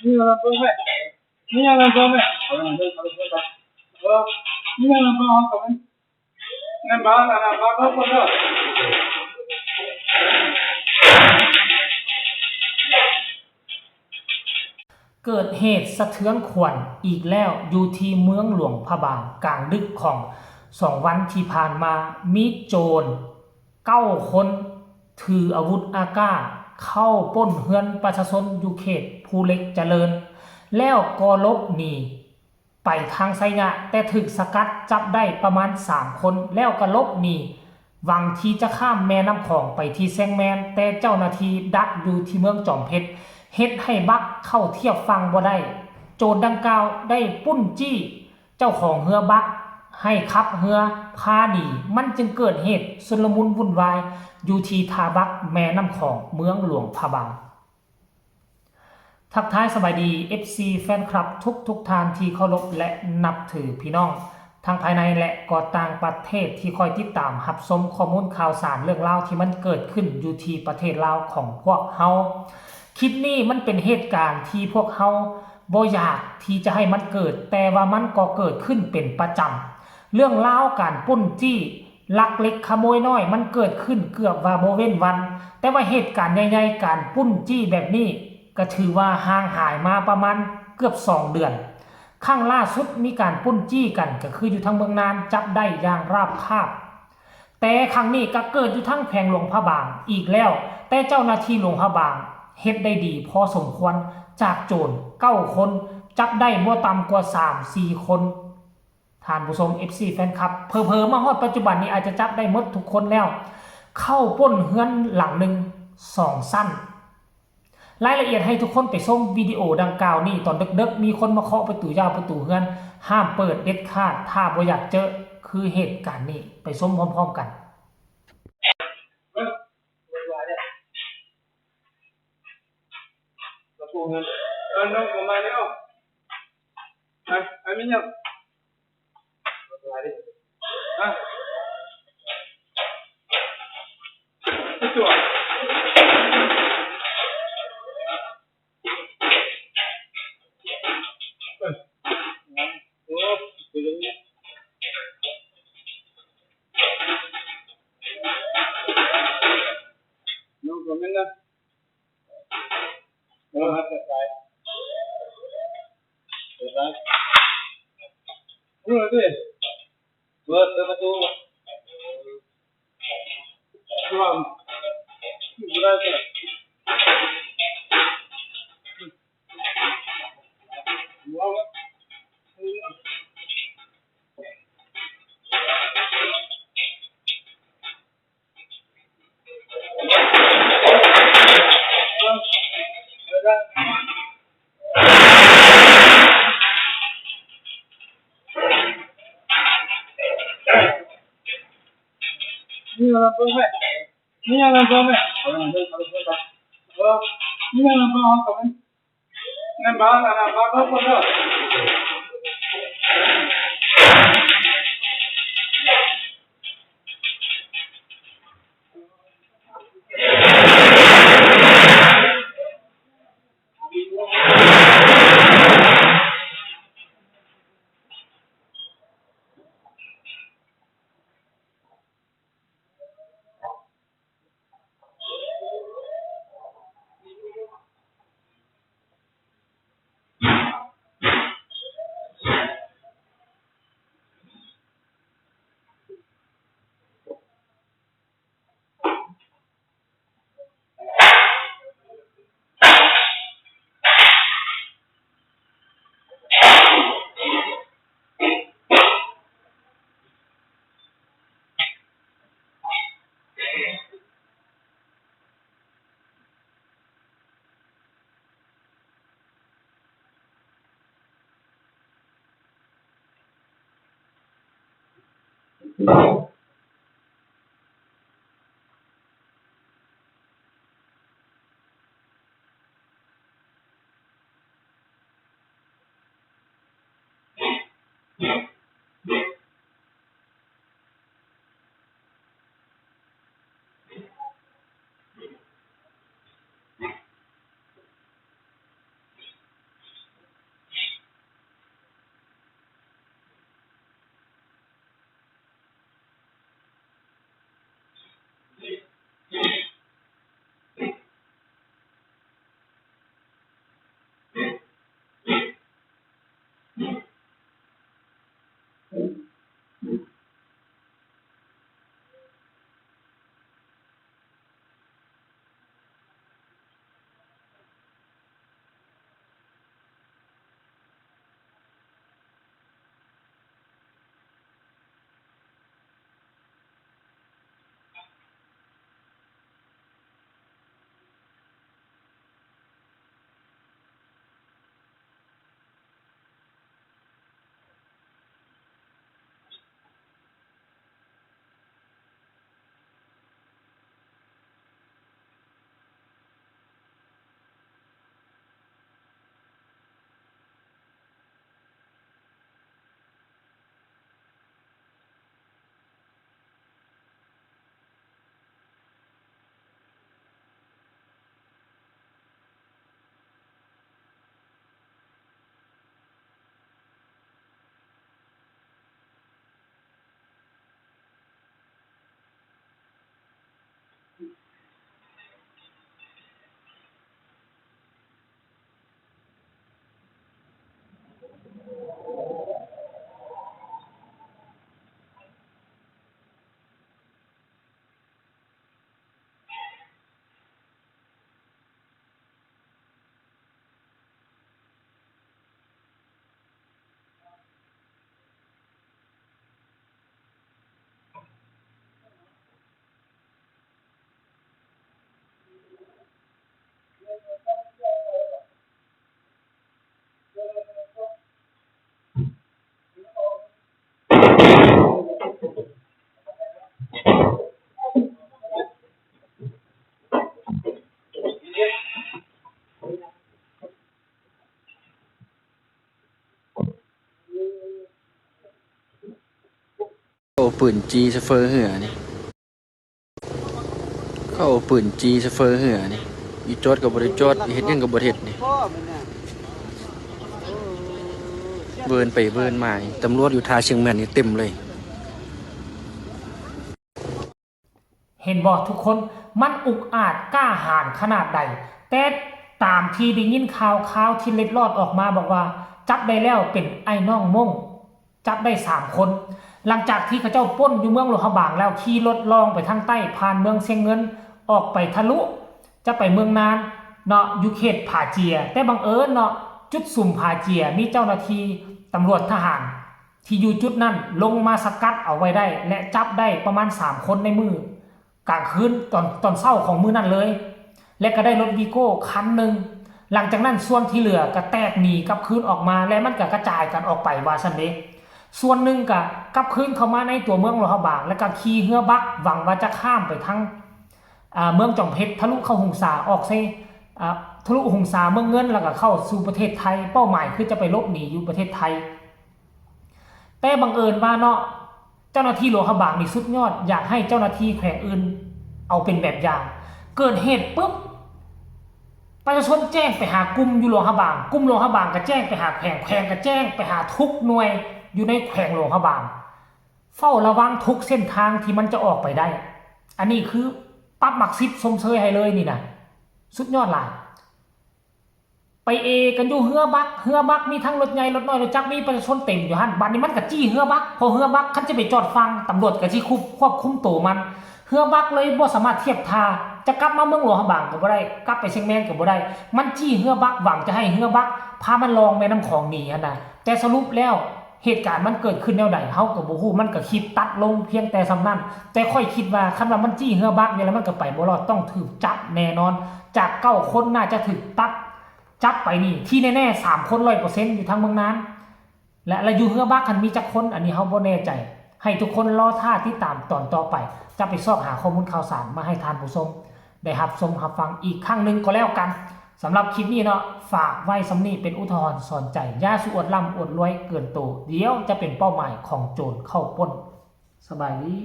Mira la profe. Mira la profe. Mira la profe. ເກີດເຫດສະເທືອນຂວັນອີກແລ້ວ ຢູ່ທີ່ເມືອງຫຼວງພະບາງ ກາງດຶກຂອງສອງວັນທີ່ຜ່ານມາ ມີໂຈນເກົ້າຄົນ ຖືອາວຸດອາກ້າ ເຂົ້າປຸ້ນເຮືອນປະຊາຊົນຢູ່ເຂດພູເຫຼັກຈະເລີນ ແລ້ວກໍຫຼົບໜີ ໄປທາງໄຊຍະ, ແຕ່ຖືກສະກັດຈັບໄດ້ປະມານສາມຄົນ ແລ້ວກໍຫຼົບໜີ ຫວັງທີ່ຈະຂ້າມແມ່ນ້ຳຂອງໄປທີ່ແຊງແມນ, ແຕ່ເຈົ້າໜ້າທີ່ດັກຢູ່ທີ່ເມືອງຈອມເພັດ ເຮັດໃຫ້ບັກເຂົ້າທຽບຝັ່ງບໍ່ໄດ້. ໂຈນດັ່ງກ່າວໄດ້ປຸ້ນຈີ້ເຈົ້າຂອງເຮືອບັກໃຫ້ຂັບເຮືອພາໜີ, ມັນຈຶ່ງເກີດເຫດຊຸນລະມຸນວຸ່ນວາຍຢູ່ທີ່ທ່າບັກແມ່ນ້ຳຂອງ ເມືອງຫຼວງພະບາງ. ທັກທາຍສະບາຍດີ ເອັຟຊີ ແຟນຄລັບທຸກໆທ່ານທີ່ເຄົາລົບ ແລະ ນັບຖືພີ່ນ້ອງ ທັງພາຍໃນ ແລະ ກໍຕ່າງປະເທດທີ່ຄອຍຕິດຕາມຮັບຊົມຂໍ້ມູນຂ່າວສານເລື່ອງລາວທີ່ມັນເກີດຂຶ້ນຢູ່ທີ່ປະເທດລາວຂອງພວກເຮົາ. ຄລິບນີ້ມັນເປັນເຫດການທີ່ພວກເຮົາບໍ່ຢາກທີ່ຈະໃຫ້ມັນເກີດ, ແຕ່ວ່າມັນກໍເກີດຂຶ້ນເປັນປະຈຳ. ເລື່ອງລາວການປຸ້ນຈີ້ ລັກເລັກຂະໂມຍນ້ອຍ ມັນເກີດຂຶ້ນເກືອບວ່າບໍ່ເວັ້ນວັນ, ແຕ່ວ່າເຫດການໃຫຍ່ໆ ການປຸ້ນຈີ້ແບບນີ້ ກໍຖືວ່າຫ່າງຫາຍມາປະມານເກືອບສອງເດືອນ. ຄັ້ງລ່າສຸດມີການປຸ້ນຈີ້ກັນ ກໍຄືຢູ່ທາງເມືອງນານ ຈັບໄດ້ຢ່າງລາບຄາບ, ແຕ່ຄັ້ງນີ້ກໍເກີດຢູ່ທາງແຂວງຫຼວງພະບາງອີກແລ້ວ, ແຕ່ເຈົ້າໜ້າທີ່ຫຼວງພະບາງເຮັດໄດ້ດີພໍສົມຄວນ, ຈາກໂຈນເກົ້າຄົນ ຈັບໄດ້ບໍ່ຕ່ຳກວ່າສາມສີ່ຄົນ. ທ່ານຜູ້ຊົມ ເອັຟຊີ ແຟນຄລັບ, ເຜີໆມາຮອດປັດຈຸບັນນີ້ອາດຈະຈັບໄດ້ໝົດທຸກຄົນແລ້ວ. ເຂົ້າປຸ້ນເຮືອນຫຼັງໜຶ່ງສອງຊັ້ນ. ລາຍລະອຽດໃຫ້ທຸກຄົນໄປຊົມວິດີໂອດັ່ງກ່າວນີ້. ຕອນເດິກໆ ມີຄົນມາເຄາະປະຕູຢາວປະຕູເຮືອນ, ຫ້າມເປີດເດັດຂາດ ຖ້າບໍ່ຢາກເຈີຄືເຫດການນີ້. ໄປຊົມພ້ອມໆກັນ. ປະຕູເຮືອນ. ເອີ ນ້ອງກໍມາແລ້ວ. ໄປ ໄປ ມີຫຍັງ? ຮະ? ໄປຕົວະ. ໂອ້ ເປັນຫຍັງ? ນ້ອງກໍແມ່ນນະ. ເອີ ຮັດແຕ່ໄກ ເປີດໄວ້. ເອີ ເດ້ ເປີດ ເປີດປະຕູ. ລອງ ບໍ່ໄດ້. ປືນຈີ່ໂຊເຟີເຮືອນີ້ ເຂົາເອົາປືນຈີ່ໂຊເຟີເຮືອນີ້ ອີ່ຈອດກໍບໍ່ໄດ້ຈອດ ເຮັດຫຍັງກໍບໍ່ເຮັດນີ້ ເວີນໄປເວີນມານີ້ ຕຳຫຼວດຢູ່ທ່າຊຽງແມ່ນນີ້ເຕັມເລີຍ. ເຫັນບໍ່ທຸກຄົນ ມັນອຸກອາດກ້າຫານຂະໜາດໃດ ແຕ່ຕາມທີ່ໄດ້ຍິນຂ່າວຄາວທີ່ເລັດລອດອອກມາບອກວ່າ ຈັບໄດ້ແລ້ວເປັນອ້າຍນ້ອງມົ້ງ ຈັບໄດ້ສາມຄົນ ຫຼັງຈາກທີ່ເຂົາເຈົ້າປົ້ນຢູ່ເມືອງຫຼວງພະບາງແລ້ວ ຂີ່ລົດລ່ອງໄປທາງໃຕ້ ຜ່ານເມືອງຊຽງເງິນ ອອກໄປທະລຸ ຈະໄປເມືອງນານເນາະ ຢູ່ເຂດຜາເຈຍ ແຕ່ບັງເອີນເນາະ ຈຸດສຸມຜາເຈຍ ມີເຈົ້າໜ້າທີ່ຕຳຫຼວດທະຫານ ທີ່ຢູ່ຈຸດນັ້ນລົງມາສະກັດເອົາໄວ້ໄດ້ ແລະ ຈັບໄດ້ປະມານສາມຄົນໃນມື້ກາງຄືນ ຕອນ ຕອນເຊົ້າຂອງມື້ນັ້ນເລີຍ ແລະ ກໍໄດ້ລົດວີໂກ້ຄັນໜຶ່ງ. ຫຼັງຈາກນັ້ນສ່ວນທີ່ເຫຼືອກໍແຕກໜີກັບຄືນອອກມາ ແລະ ມັນກໍກະຈາຍກັນອອກໄປວ່າຊັ້ນເດ. ສ່ວນໜຶ່ງກໍກັບຄືນເຂົ້າມາໃນຕົວເມືອງຫຼວງພະບາງ ແລ້ວກໍຂີ່ເຮືອບັກ ຫວັງວ່າຈະຂ້າມໄປທາງ ອ່າ ເມືອງຈອມເພັດ ທະລຸເຂົ້າຫົງສາ ອອກໃສ່ ອ່າ ທະລຸຫົງສາ ເມືອງເງິນ ແລ້ວກໍເຂົ້າສູ່ປະເທດໄທ ເປົ້າໝາຍຄືຈະໄປຫຼົບໜີຢູ່ປະເທດໄທ. ແຕ່ບັງເອີນວ່າເນາະ ເຈົ້າໜ້າທີ່ຫຼວງພະບາງນີ້ສຸດຍອດ ຢາກໃຫ້ເຈົ້າໜ້າທີ່ແຂວງອື່ນເອົາເປັນແບບຢ່າງ. ເກີດເຫດປຶບ ປະຊາຊົນແຈ້ງໄປຫາກຸ່ມຢູ່ຫຼວງພະບາງ, ກຸ່ມຫຼວງພະບາງກໍແຈ້ງໄປຫາແຂວງ, ແຂວງກໍແຈ້ງໄປຫາທຸກໜ່ວຍຢູ່ໃນແຂວງຫຼວງພະບາງ. ເຝົ້າລະວັງທຸກເສັ້ນທາງທີ່ມັນຈະອອກໄປໄດ້. ອັນນີ້ຄືປັບໝາກສິບຊົມເຊີຍໃຫ້ເລີຍນີ້ນະ, ສຸດຍອດຫຼາຍ. ໄປເອກັນຢູ່ເຮືອບັກ, ເຮືອບັກມີທັງລົດໃຫຍ່ລົດນ້ອຍລົດຈັກ, ມີປະຊາຊົນເຕັມຢູ່ຫັ້ນ. ບາດນີ້ມັນກະຈີ້ເຮືອບັກ, ເພາະເຮືອບັກຄັນຈະໄປຈອດຝັ່ງ, ຕຳຫຼວດກະຊິຄວບຄຸມໂຕມັນ. ເຮືອບັກເລີຍບໍ່ສາມາດທຽບທ່າ, ຈະກັບມາເມືອງຫຼວງພະບາງກໍບໍ່ໄດ້, ກັບໄປຊຽງແມນກໍບໍ່ໄດ້. ມັນຈີ້ເຮືອບັກ, ຫວັງຈະໃຫ້ເຮືອບັກພາມັນລ່ອງແມ່ນ້ຳຂອງໜີຫັ້ນນະ. ແຕ່ສະຫຼຸບແລ້ວ ເຫດການມັນເກີດຂຶ້ນແນວໃດ ເຮົາກໍບໍ່ຮູ້, ມັນກໍຄິດຕັດລົງພຽງແຕ່ສ່ຳນັ້ນ. ແຕ່ຂ້ອຍຄິດວ່າ ຄັນວ່າມັນຈີ້ເຮືອບັກນີ້ແລ້ວ ມັນກໍໄປບໍ່ລອດ, ຕ້ອງຖືກຈັບແນ່ນອນ. ຈາກເກົ້າຄົນ ໜ້າຈະຖືກຕັດ ຈັບໄປນີ້ ທີ່ແນ່ໆ ສາມຄົນ ຮ້ອຍເປີເຊັນ ຢູ່ທາງເມືອງນານ ແລະ ແລະ ຢູ່ເຮືອບັກຫັ້ນມີຈັກຄົນ ອັນນີ້ເຮົາບໍ່ແນ່ໃຈ. ໃຫ້ທຸກຄົນລໍຖ້າຕິດຕາມຕອນຕໍ່ໄປ ຈະໄປຊອກຫາຂໍ້ມູນຂ່າວສານມາໃຫ້ທ່ານຜູ້ຊົມໄດ້ຮັບຊົມຮັບຟັງອີກຄັ້ງໜຶ່ງກໍແລ້ວກັນ. ສຳລັບຄລິບນີ້ເນາະ ຝາກໄວ້ສ່ຳນີ້ເປັນອຸທາຫອນສອນໃຈ, ຢ່າສູ່ອວດລ່ຳອວດລວຍເກີນໂຕ, ດຽວຈະເປັນເປົ້າໝາຍຂອງໂຈນເຂົ້າປຸ້ນ. ສະບາຍດີ.